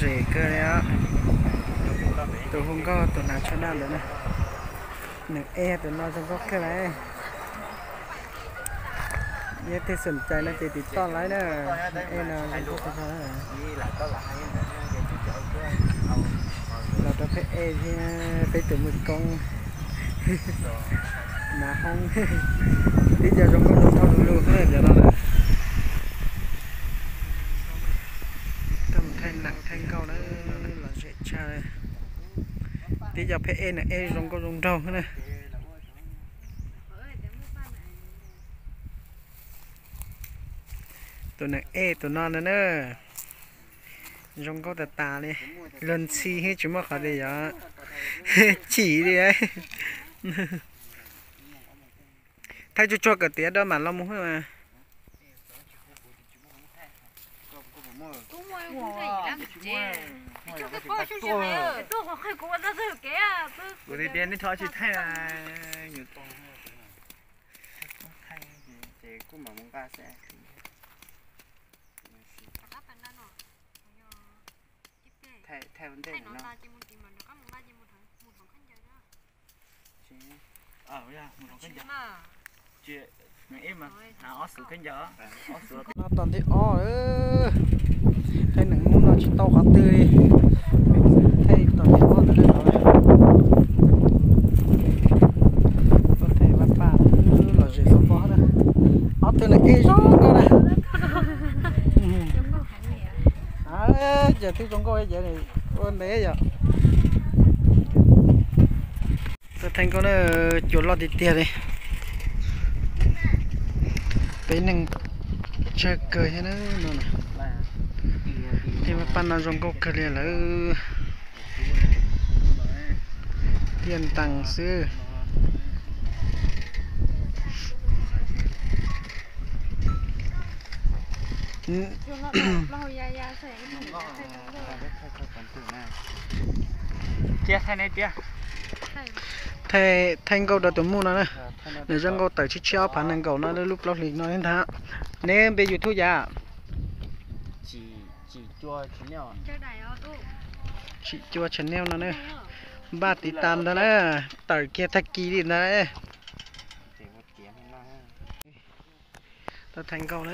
Zem kawg li os. Tus hu nkauj tus hnav tsho daj ntawd na. Neeg ej tus no zoo nkauj kawg lawm. Yog leej twg xom cai no ces tiv toj lawm na. Neeg ej no zoo nkauj kawg nkaus na. Los rau pheb ej thiab peb tus muaj koob hnav hoob. Twb yog zoo nkauj zoo nraug lug lug thiab cov no na. Tuaj mus thaij neeg thaij nkauj na, los zem tshaj. Twb yog pheb ej neeg ej zoo nkauj zoo nraug na. Tus neeg ej tus no na na, zoo nkauj tas tas li. Luag ntxhi thiab tsis muaj qhov tias yuav chim li. Thaij tsuag tsuag kom tiav da mam los mus mas. Kuv tias nej tsis thaij, kuv thaij ces kuj mam mus nqa xwb. Thaij ua ntej no. No tom ntej ob, thaij neeg hnub no tsis tau qhov twg li. Thaij tom ntej ob ntawd no. Tuaj thaij paj paj los zem xov pob na. Ob tug neeg ej zoo nkauj na. Ces twb zoo nkauj ces ua ntev yom. Tuaj thaij nkauj na, cua loj tiag tiag li. Peb neeg tsawg kawg thiab no. Thaij paj paj no zoo nkauj kawg li lawm. Tiaj ntees xwb. Thaij nkauj rau tus muj no na. Nws zoo nkauj tawm tshiab tshiab ob phav nees nkaum no lub plaub hlis no thiab ntag. Neb npe YouTube yam? Tsim Cua channel no na. Npaj tiv tas ntag na. Tawm kiag tag kis li ntag. Tau thaij nkauj na.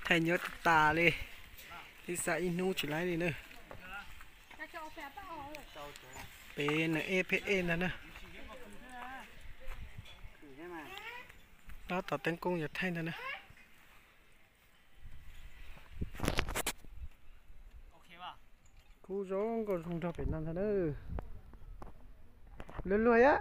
Thaij nyob tas li. Ib xav ib hnub tsis laib li na. Peb neeg ej peb ej ntag na. Tab tom teeb koob yuav thaij ntag na. Kub zoo nkauj zoo nraug pem no ntag na. Luag luag yam.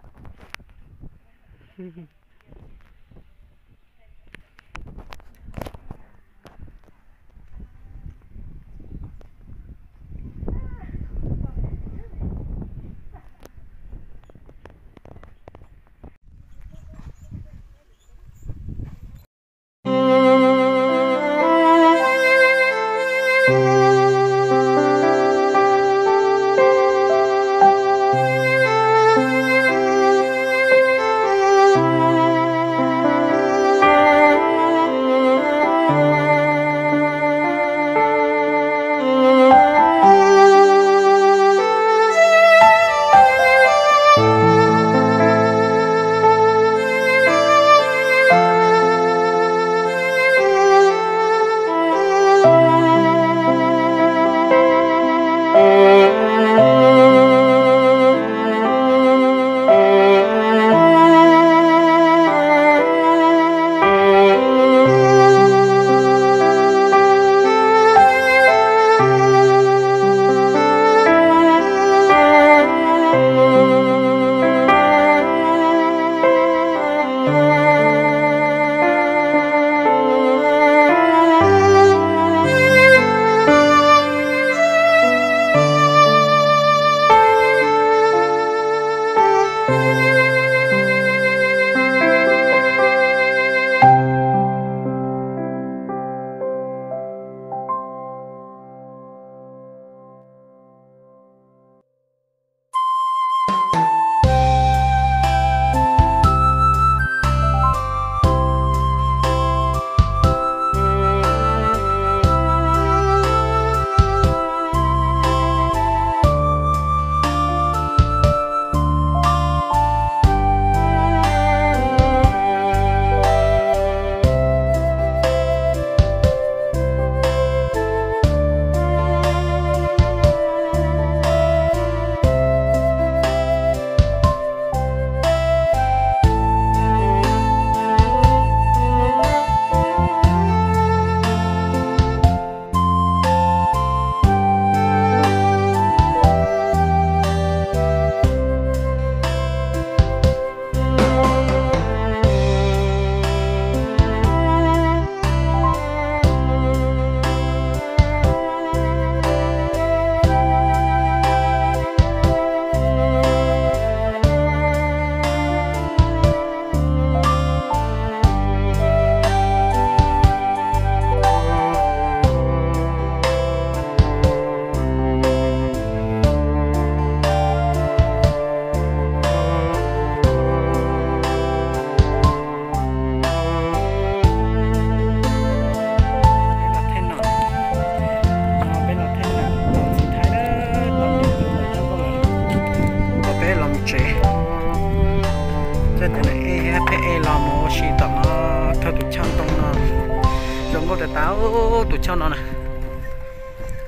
Nkauj tas tas tus choj no na.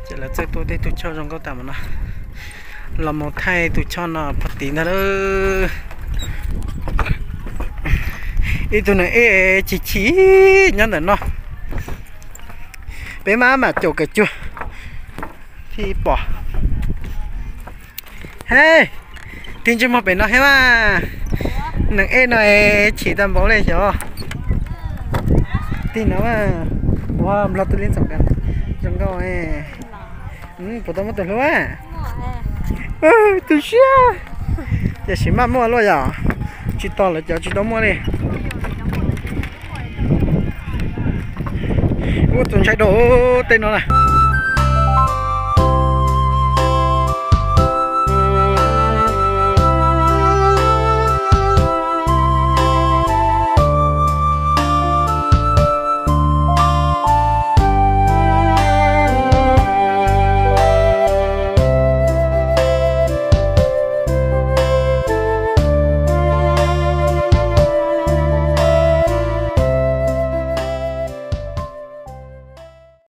Ces lawv txawj tua tej tug choj zoo nkauj tas mus no. Los mus thaij tus choj no pog tid ntag lauj. Ib tug neeg ej chim chim nyob ntawm no. Peb maj mam caum kawm cuag thiaj pom. He, tig ntsej muag pem no thiab mas. Neeg ej no chim tag npaum li xyov. Tig no mas, ua nplog tus li ntxoom zoo nkauj. Puas tau muaj tus hlub a? Tu siab. Tiam sis maj muaj luaj yom. Tsis tos lawv cov tsis tau muaj li. Ua tus ntshai dua tej no na.